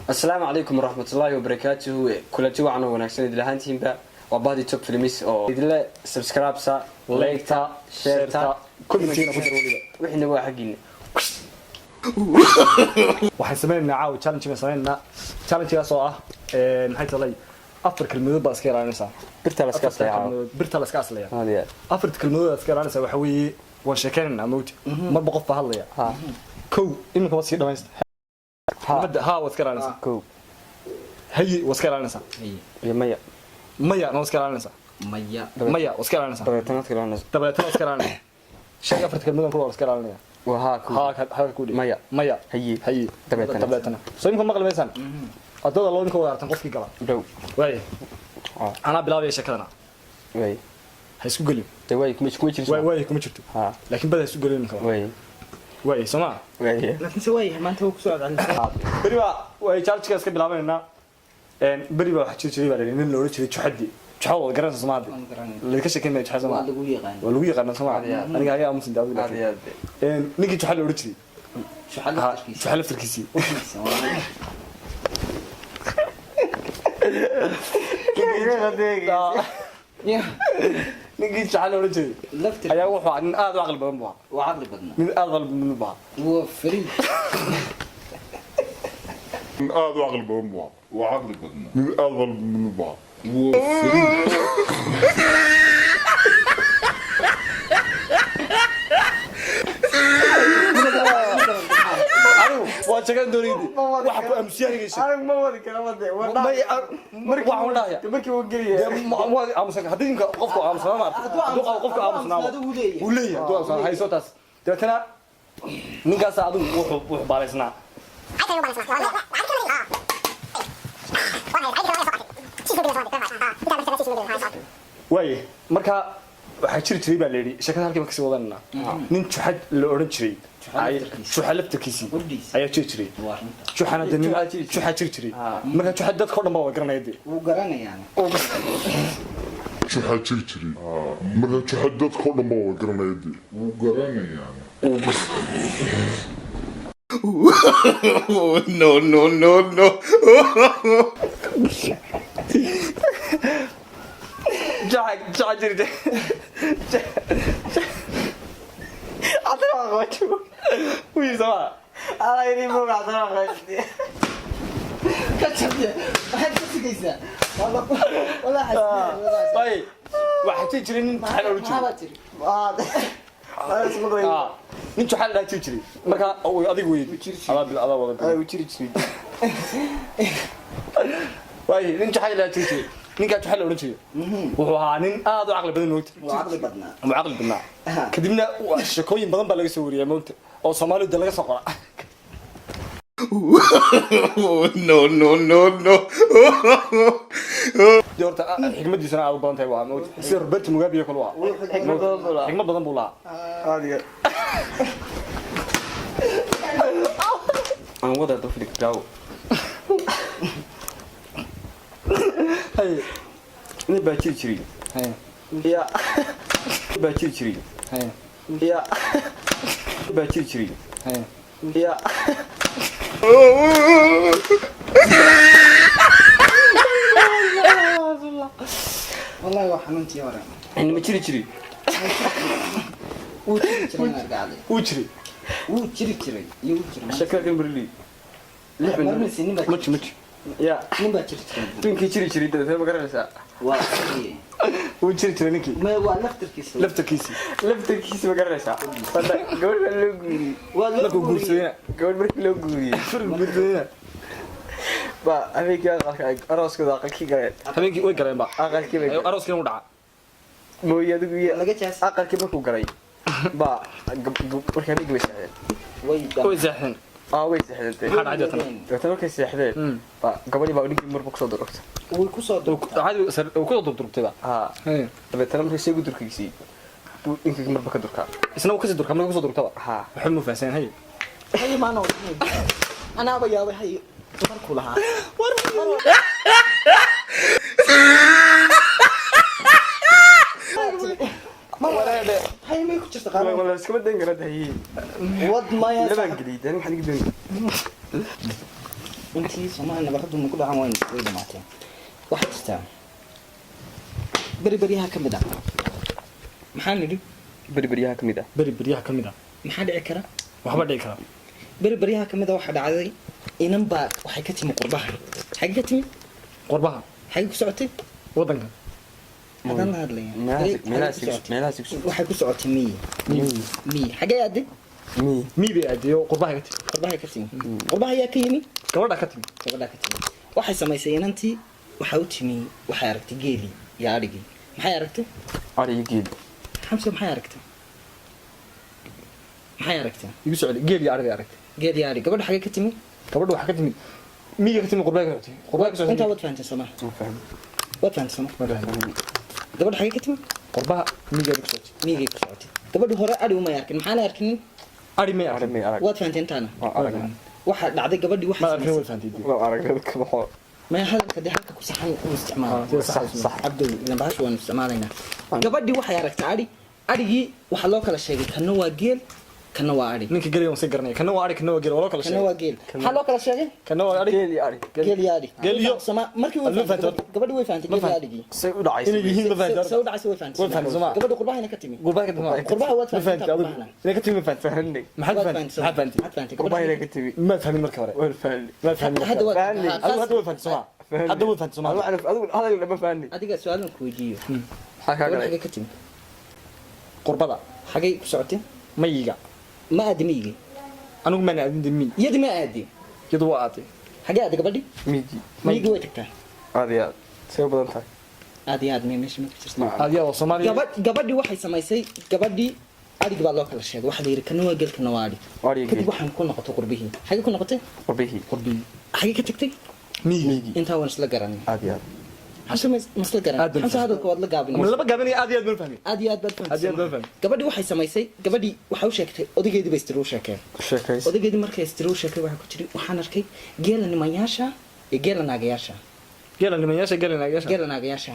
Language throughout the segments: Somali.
Asalaamu calaykum waraxmatullaahi wabarakaatuhu. Kulanti wacan oo wanaagsan idil ahaantiinba. Waa bahdi Top Films oo idinle subscribe-sa, like-ta, share-ta, commentiina ku dar weliba. Wixiina waa xaggiina. Waxaan sameynaynaa caawa challenge baan sameynaynaa, challengegaas oo ah maxay tahay, afar kelmadood baa iska ilaalinaysaa. Birta la iska Afarta aslaya. kelmadood, birta la iska aslaya. Hadiya. Afarta kelmadood aad iska ilaalinaysaa waxa weeye, waan sheekeynaynaa mawti, marba qof baa hadlaya. Kow, iminka waad sii dhamaysta. Ha. Kelmadda ha waad iska ilaalinaysaa. Kow. Haye waad iska ilaalinaysaa. Iyo maya. Maya na waad iska ilaalinaysaa. Maya. Maya waad iska ilaalinaysaa. Dabeetana ad ilaalinaysa. Dabeetana waad iska ilaalinaysaa. Sheeg afarta kelmadood kula, waad iska ilaalinaya. Waa haa, kow. Ha ha ku dhig. Maya. Maya. Haye. Haye. Dabeetana. Dabeetana. Soo imika maqli maysaan ardada loo ninka wada artan qofkii gala. Dhow. Waay. Ah. Anaa bilaabaya sheekadana. Way. Ha isku gelin. De way kuma jirto. Waay, waay kuma jirto. Ha. Laakiin bada ha isku gelin imika. Way. Waay, soo ma? Way. Laakiin se waayahay, maanta waa kusoo celcelisay. Beri baa way challenge-ka iska bilaabanayna. Beri baa waxa jiri jiray baa la yidhi nin la odhan jiray Juxadi. Juxa wada garanaysa soo maadi? Waan garanay. Laga sheekeyn maayo Juxa, soo Waa ma? lagu yaqaan. Waa lagu yaqaana, soo ma? Aad iyo aad. Aniga ayaa aamusan daawada Aad laakiin iyo aad. Ninkii Juxa la odhan jiray. Juxa Ha. laftarkiisa. Juxa laftarkiisii. Warkiisa, waa Ya, Ninkii Juxa la odhan jiray laftar ayaa wuxuu ahaa nin aad u caqli badan buu ahaa. Waa caqli badnaa. Nin aad u caqli badan buu ahaa. Waa fariid. Nin aad u caqli badan buu ahaa. Waa caqli badnaa. Nin aad u caqli badan buu ahaa. Waa fariid. Anigu waa jagan doonaydi waxa ku aamusiya aniga sheeg. Anigu ma wadi karo wade. Markii waxaan dhahaya markii uu geliya. Waa aamusan haddii ninka qofku aamusnaa maarta, hadduu qabo qofku aamusnaaba hadduu leeyahay. Wuu leeyahay hadduu aamusnaa hayso taas. Dabeetana ninkaas adigu wuxuu baalaysnaa. Waaye, marka waxaa jiri jiray baa la yidhi, sheekada halkii baan kasii wadananaa, nin Juxad la odhan jiray. Juxa laftarkiisa. Juxa laftarkiisii Qudhiisa. ayaa jiri jiray. Waa runta. Juxana de nin Juxa jiri jiray. Juxa jiri jiray. Marka Juxa dadka o dhan baa waa garanaya dee. Wuu garanayaana. Juxa jiri jiray. Marka Juxa dadka oo dhan baa waa garanaya dee. Wuu garanayaa. No, no, no, no. Juxa jiri jiray. Cadana waa qabajo. Wuu yidhi somaa. Ala idin boog cadana waa qabajo. Ka jabya. Maxaad ka sigaysaa? Wala xasnaa. Waaye, waxaa jiri jiray nin Juxa la odhan jiray. Maxaa baa tiri? Ah, nin Juxa la dhaha jiri jiray. Marka adigu wey adaa adaa wada. Uu jiri jiray. Waaye, nin Juxa la dhaha jiri jiray. Ninkaa Juxa la odhan jiray wuxuu ahaa nin aad u caqli badan moogta. Waa caqli badnaa. Ama caqli badnaa. Aha. Kadibna sheekooyin badan baa laga soo wariyaa moogta oo Soomaalidu de laga soo qora. No, no, no, no. Dee horta xikmadiisuna aad u badan tahay waa moogta, sida Roberto Mugabe iyo kale waa. Xikmad badan buu lahaa. Xikmad badan buu lahaa. Aad iyo aan wada dafrik daawo. Haye. Nin baa jiri jiray. Haye. Ya baa jiri jiray. Haye. Ya baa jiri jiray. Haye. Ya. Wallahi waa xanuuntii hore. Ma jiri jiray. Wuu jiri jiray inaad gacday. Wuu jiray. Wuu jiri jiray iyo wuu jiray. Sheekada kan barli lix bin. Marnaysi nin baa Maji maji. Ya. nin baa jiri jiray. Ninkii jiri jiray dabeetana ma garanaysaa? Waa isagii. Wuu jiri jiray ninkii. Ma waa laftarkiisa. Laftarkiisii. Laftarkiisa ma garanaysaa? Hadda gabadh baa loo guuriyey. Waa loo Markuu guuriyey. guursadayna. Gabadh markii loo guuriyey Markuu guursadayna baa habeenkii aqalka arooskooda aqalkii galeen. Habeenkii way galeen ba. Aqalkii bay galeen. Arooskiina u dhaca. Mooye adigu iyo Laga jaas. aqalkii markuu galay baa markii habeenkii bay seexdeen. Way Way seexdeen. Aa, way seexdeen. Maxaa dhacay deetana? Dabeetana markay seexdeen baa gabadhii baa ninkii marba kusoo durugta. Way ku soo durugtaa. Caadi uu ku durdurtay ba. Haa, dabeetana markay seegu durkiisii buu ninkii marba ka durkaa. Isna uu kasii durkaa markuu kusoo durtaba. Haa. Waxba mu fahansan haye. Haye maana odhanay. Anaaba yaabay haye dumarku lahaa. Haye may ku jirta qaar. Wala iskama dayn kara dahiye. Wad maya. Labaan geliyay dani, waxaan iga doonay. Intii Soomaali nabaradu nagu dhacan way dhamaateen. Waxaa jirtaa beri beryaha ka mid ah. Maxaa nidhi? Beri beryaha ka mid ah. Beri beryaha ka mid ah. Maxaa dhici kara? Waxba dhici kara. Beri beryaha ka mid ah waxaa dhacday inan baa waxay ka timi qurbaha. Xagee ka timi? Qurbaha. Xagee ku socotay? Waddanka. Hadaan la hadlaya. Meelahaas Xagee ku socotay? meelahaas igu Waxay ku socotay miyi. Miyi xagee aaday? Miyi. Mii bay aadiyo, qurbaha ka timi. Qurbaha ka timi. Qurbaha ayaa ka yimi. Gabadha ka timi. Gabadhaa ka timi. Waxay samaysay inantii, waxaa u timi, waxay aragtay geelii iyo adhigii. Maxay aragtay? Ari iyo geel. Xamse, maxay aragtay? Maxay aragtay? Igu socday geel iyo ari bay aragtay. Geel iyo adhi. Gabadha xagee ka timi? Gabadha waxaa ka timid miyiga ka timi, qurbaha ka socotay, qurbaha ka socotay. Intaa waad fahantay sooma? Ma fahmi. Waad fahantay sooma? Gabadha xagee ka timi? Qurbaha miyiga ku socotay. Miyigay ku socotay. Gabadhu hore adhi umay arkin. Maxaanay arkinin? Ari may Ari arkin. may arag. Waad fahantay intaana? Waa aragnaa. Waxaa dhacday gabadhii Ma waxay arkin, samaysay way fahantay. Waa aragnaa dadka waxoo. Maya, hadalka dee halka ku saxan u isticmaala. Sida sax. Sax. Cabdow, ilan bahasha waanu isticmaalaynaa. Gabadhii waxay aragtay adhi. Adhigii waxaa loo kala sheegay, kana waa geel, kana waa adhi. Ninka gelaya waan sii garanaya, kana waa ari, kana waa geel, waa loo kala Kana sheegay. waa geel. Maxaa loo kala sheegay? Kana waa ari. Geel iyo ari. Geel iyo adhi. Geel iyo- Markii way Ma fahantay fahantay. gabadhii, way fahantay Ma geel iyo fahantay. adhigii. Say u dhacaysa. Inay yihiin ma fahantay. Soo dhacaysa way fahantay. Way fahantay, soo ma? Gabadhu qurbahayna ka timi. Qurbaha ka timi. Qurbaha waad Ma fahantay. fahantay adigu? Qurbahana. Inay ka timi ma fahantay? Fahanay. Maxaad Waad fahantay? fahantay. Maxaad fahantay? Maxaad fahantay? Qurbahayna ka timi. Ma fahmin marka hore. Waan fahanay. Ma fahmin marka Hadda hore. waad Fahanay. Adigu hadda way fahantay soo ma? Hadda way fahantay soo ma? Adigu hadal ma fahanay. Adiga su'aalan ku weydiiyo. Maxaa kaa Gabadha galay? xagee ka timi? Qurbada. Xagee ku socotay? Mayiga. Ma aadi miyigii? Anigu maan aadin de miy. Iyadii ma aadi. Iyadu waa aatay. Xagee aadi gabadhii? Miyigii. Miyigii way tagtaa. Aad iyo aad say u badan tahay. Aad iyo aad meesha ma ku jirta. Aad yaa Soomaaliya. Gabadhii waxay samaysay, gabadhii adhigi baa loo kala sheegay. Waxaa la yidhi kana waa geel, kana waa adhi. Adhi iyo Kadib geel. waxaan ku noqotay qurbihii. Xagee ku noqotay? Qurbihii. Qurbii. Xagee ka tagtay? Miyigii. Intaa waan isla garanay. Aad iyo aad. Xamse, ma isla garan? Aad baan Xamse, fahmay. Hadalka waad la gaabin. Ma laba gaabanaya, aad iyo aad baan fahmay. Aad iyo aad baad Aad iyo aad baan fahamtay. fahmay. Gabadhii waxay samaysay, gabadhii waxay u sheegtay odaygeedii bay istiri u sheekeen. Sheekays. Odaygeedii markay istiri u sheekay waxay ku tiri, waxaan arkay geela nimanyaasha iyo geela naagayaasha. Geela nimanyaasha, geela naagayaasha. Geela naagayaasha,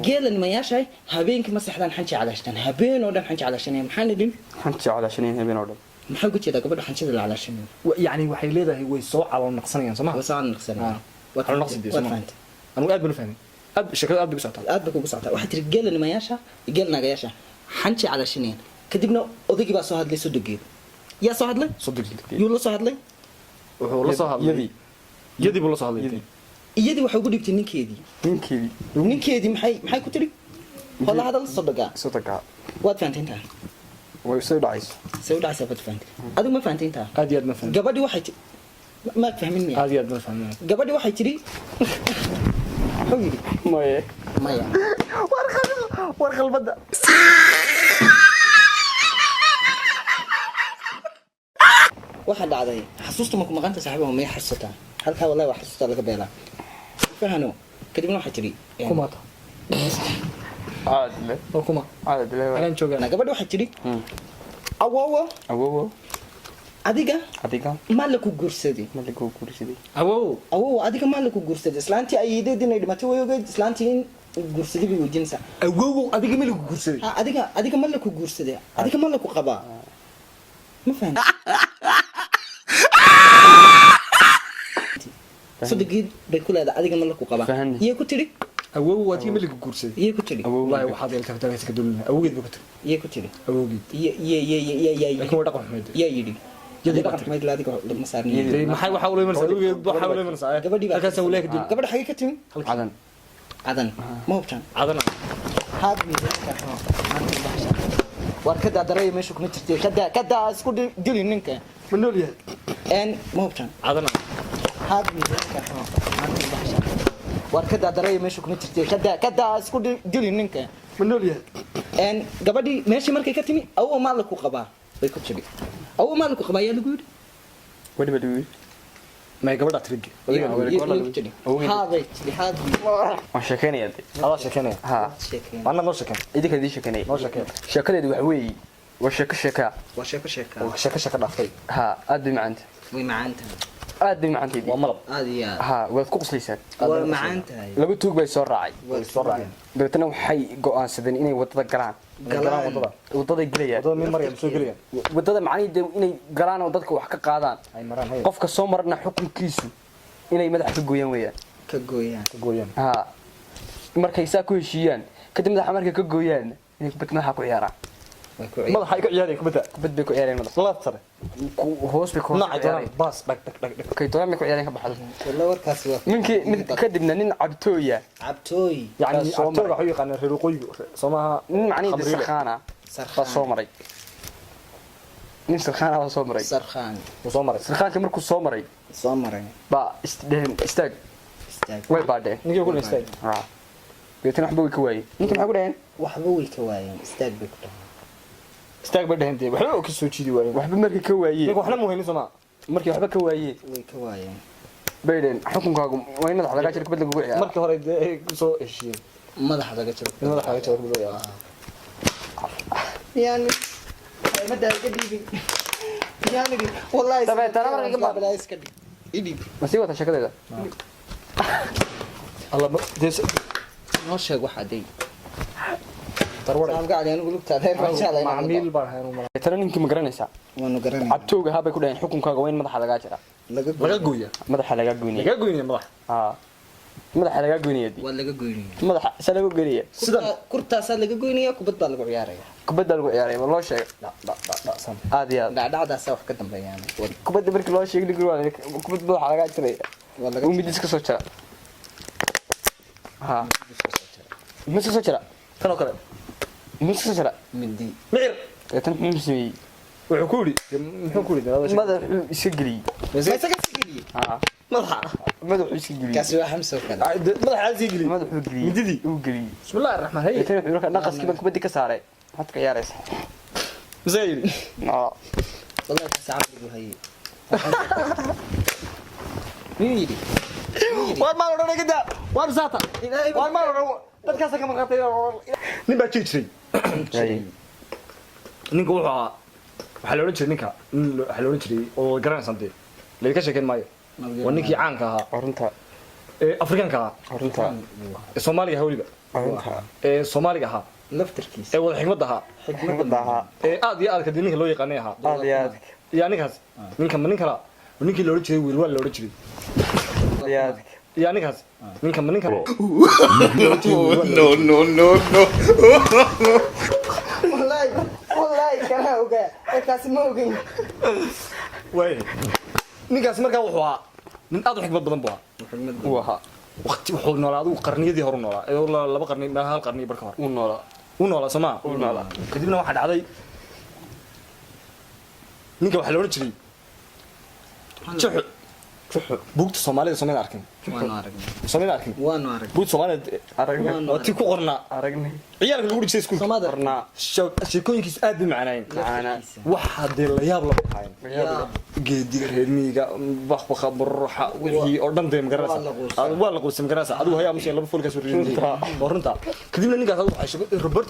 geela nimanyaasha habeenkii ma seexdaan, xanji calaashtaan habeen oo dhan, xanji calaashanaya. Maxaan idhin? Xanti calaashanayeen habeen oo dhan. Maxaa uga jeedaa gabadha xanjida la calaashanayo? Yacni waxay leedahay way soo calool naqsanayaan soo ma? Waa soo naqsanaya. Ah. Calool naqsi dee, Waad soo ma? fahantay. Anigu aad baan u fahmay. Aad sheekadu aad bay ku socotaa. Aad bay kugu socotaa. Waxay tiri geela nimanyaasha iyo geela naagayaasha xanji calaashanayaan. Kadibna odaygii baa soo hadlay. Sodogeed yaa soo hadlay? Soddon. Yuu la soo hadlay? Wuxuu la soo hadlay. Yadii. Yadii buu la soo hadlay. Yadii. Iyadii waxay ugu dhibtay ninkeedii. Ninkeedii. Ninkeedii maxay ku tiri? Hola hadal sodogaa. Sodogaa. Waad fahantay intaa? Way soo dhacayso. Say u dhacaysaa baad fahantay. Adigu ma fahantay intaa? Aad iyo aad ma fahmay. Gabadhii waxay tiri, maad fahmin miya? Aad iyo aad ma fahmay. Gabadhii waxay tiri, muxuu yidhi? Maye. Maya. War qalbada. Waxaa dhacday, xasuusta ma ku maqanta saaxiibaha? May xasuusataa halkaa? Wallahi waa xasuusta laga beelaa fahano. Kadibna waxay tiri Kumaata. Aad le. Oo kuma. Aad le. Anaan joogaa. Na gabadhi waxay tiri, awowo, Awowo. Adiga Adiga. maa la ku guursaday? Ma lagu guursaday? Awow. Awowo, adiga maa la ku guursaday? Islaantii ayeedeed inay dhimatay way ogeyd. Islaantii in guursaday bay weydiinaysaa. Awow, adiga ma lagu guursaday? Ha, adiga ma la ku guursaday? Adiga ma la ku qabaa? Ma fahanti? Sodogeed bay ku leedahay, adiga ma la ku qabaa? Fahanni. Iyay ku tidhi. Awow, adiga ma lagu guursaday? Iyay ku tidhi. Awow. Wallahi waxaad yeeltaa tagaysa ka dulina. Awowgeed buu ku tiri. Iyay ku tidhi. Awowgeed. Iyo iyo iyo iyo iyo. Laakiin waa dhaqan xumeed. Yaa yidhi? Yadii dhaqan baa xumayd la adiga ma saarnin. Dee maxay waxa ula imanaysaa? Awowgeed waxa ula imanaysaa. Gabadhii baa halkaas awlaha ka dul. Gabadha xagee ka timi? Cadan. Cadan ma hubtaan? Cadana. Haad war ka daadaraya meesha kuma jirtay, ka daa isku dili ninka. Ma nool yahay? En ma hubtaan? Cadana. Haad war ka daadaraya meesha kuma jirtay, ka daa isku dili ninka. Ma nool yahay? En gabadhii meeshii markay ka timi, awow maa la ku qabaa bay ku tidhi. Awow maa la ku qabaa yaa lagu yidhi? Wali baa lagu yidhi. May gabadha tirigi. Yay ku tidhi? Haa bay tidhi, haad. Waan sheekaynayaa dee. Adaa sheekeynaya. Ha. Sheekeen. Anna noo sheekeen. Idinka idiin sheekaynaya. Noo sheekeen. Sheekadeedu waxa weeye waa sheeko sheekaa. Waa sheeko sheeka. Waa sheeko sheeko dhaaftay. Ha, aad bay macaanta. Way macaan tahay. Aad bay macaantay. Waa malab. Aad iyo aad. Ha, waad ku qoslaysaan. Waa macaan tahay. Laba tuug bay soo raacay. Way soo raaceen. Dabeetana waxay go'aansadeen inay wadada galaan. Galaan wadada. Wadaday gelayaan. Wadada mid maraya soo gelayaan. Wadada macnihii dee inay galaan oo dadka wax ka qaadaan. Ay maraan hay. Qofka soo marana xukunkiisu Inay madaxa ka gooyaan weeyaan. Ka gooyaan. Gooyaan. Ha, markay saa ku heshiiyaan kadib, madaxa markay ka gooyaan, inay kubad madaxa ku ciyaaraan. Way ku ciyaar. Madaxa ay ku ciyaarayaan kubadda. Kubad bay ku ciyaarayaan madaxa. Laad sare. Hoos bay ku hoos Nacay ku ciyaarayaan. doonaan, baas dhag dhag dhag dhag. Kay doonaan bay ku ciyaarayaan, ka baxdo. Wallahi warkaasi waa Ninkii mid kadibna nin cabtooya cabtooy. Yani soo cabtooy maray. Waxay u yaqaanaan reer waqooyiga soomaha. Nin macnihii Khamriile. sarkhaana Sarkhaan. baa soo maray. Nin sarkhaana baa soo maray. Sarkhaan. Wuu soo maray. Sarkhaanka markuu soo maray Soo maray. baa isdheheen istaag. Istaag. Way baadheen. Ninkii ku dhintay. Ha, deetana waxba way ka waayeen. Ninka maxay ku dhaheen? Waxba way ka waayeen, istaag bay ku dhahaan. Istaag bay dhaheen dee, waxba oo ka soo jiidi waayeen. Waxba markay ka waayeen. Ninka waxna muu haynin soomaa. Markay waxba ka waayeen Way ka waayeen. bay dhaheen xukunkaagu waa in madaxa lagaa jiro, kubad lagugu ciyaaro. Markii hore dee ay ku soo heshiiyeen Madaxa laga jiro. In madaxa laga jiro kubadda ciyaaro. Yani mada iga dhiibin yani, wallahi. Dabeetana markay ka balaa iska dhig, idhiib. Ma sii wata sheekadeeda? Alla dee Noo sheeg waxa day. Tarwara. Saam gacali, anigu lugta dheer baan jeclahay inaan Macmiil baan ahay anuu. Deetana ninkii ma garanaysaa? Waanu garanay. Cabtooga ahaa bay ku dhaheen xukunkaaga waa in madaxa lagaa jira. Laga laga gooya. Madaxa lagaa goynaya. Laga goynaya madaxa. Ha, madaxa lagaa goynaya dee. Waa laga goynaya. Madaxa saa lagu goynaya. Sidan. Kurtaasaa laga goynaya, kubad baa lagu ciyaaraya. Kubadda lagu ciyaaraya ma loo sheegay? Dha dha dha dha san. Aad iyo aad. Dhacdhacdaasaa wax ka dambeeyaan. Kubadda markii loo sheegay ninkii waa kubad madaxa lagaa jiraya. Waa laga Uu mid iska soo jira. Ha, mid iska soo jira. Tan oo kale. Mid iska soo jira. Mindi. Micir. Deetana muxuu sameeyey? Wuxuu ku yidhi dee, muxuu ku yidhi Madaxuu iska geliyey. Ma isaga si geliyey? Ha. Madaxa. Madaxuu iska geliyey. Kaasi waa xamsoo kale. Madaxa aad sii geliyey. Madaxuu geliyey. Mididii. Uu geliyey. Bismillahi raxmaan hey. Deetana wuxuu markaa naqaskii baan kubaddii ka saaray, maxaad ka ciyaaraysaa? Misee yidhi? No. Wallahi kaasi caqli buu hayay. Miyuu yidhi? Waar maan odhanay gadaa, waar saata, waar maan odhan dadkaasa ka marqaatay. Nin baa jiri jiray. Ninka wuxuu ahaa, waxaa la odhan jiray ninka nin waxaa la odhan jiray oo garanaysaan dee, laydinka sheekeyn maayo, waa ninkii caanka ahaa Runta. ee Afrikaanka ahaa. Runta. Ee Soomaaliga ahaa weliba. Runta. Ee Soomaaliga ahaa. Laftarkiisa. Ee wada xigmadda ahaa. Xigmadda ahaa. Ee aad iyo aad kadib ninka loo yaqaanay ahaa. Aad iyo aad. Iyo ninkaas ninka ma nin kala, ninkii la odhan jiray wiilwaal la odhan jiray. Aad iyo aad. Iyo ninkaas ninka ma nin kala. No, no, no, no. Wallahi, wallahi kana ogaa, kaasi ma ogeyn. Waay, ninkaas markaa wuxuu ahaa nin aad u xigmad badan buu ahaa. Uu ahaa. Waqti wuxuu noolaa adigu qarniyadii horu noolaa ee 2 qarni ma hal qarni barka hor. Uu noolaa. Uu noolaa soo maa. Uu noolaa. Kadibna waxaa dhacday ninka waxaa la odhan jiray Juxu. Juxu. Buugta Soomaalida soomaalida arkin. Waanu aragnay. Soomaalida arkin. Waanu aragnay. Buugta Soomaalida. Aragnay. Waa tii ku qornaa Aragnay. ciyaalka lagu dhigtay iskuulka. Soomaalida. Qornaa. Sheekooyinkiisu aad bay macaanaayeen. Macaanaa. Waxa dee la yaab la baxaayeen. Yaab. Geediga reer miyiga, bakbaqa, buruxa, wixii oo dhan dee magaranaysa. Waa la quusay. Waa la quusay magaranaysa adigu hayaa mushin laba foolkaas wareejinayay. Waa runta. Kadibna ninkaas adigu waxay sheego Robert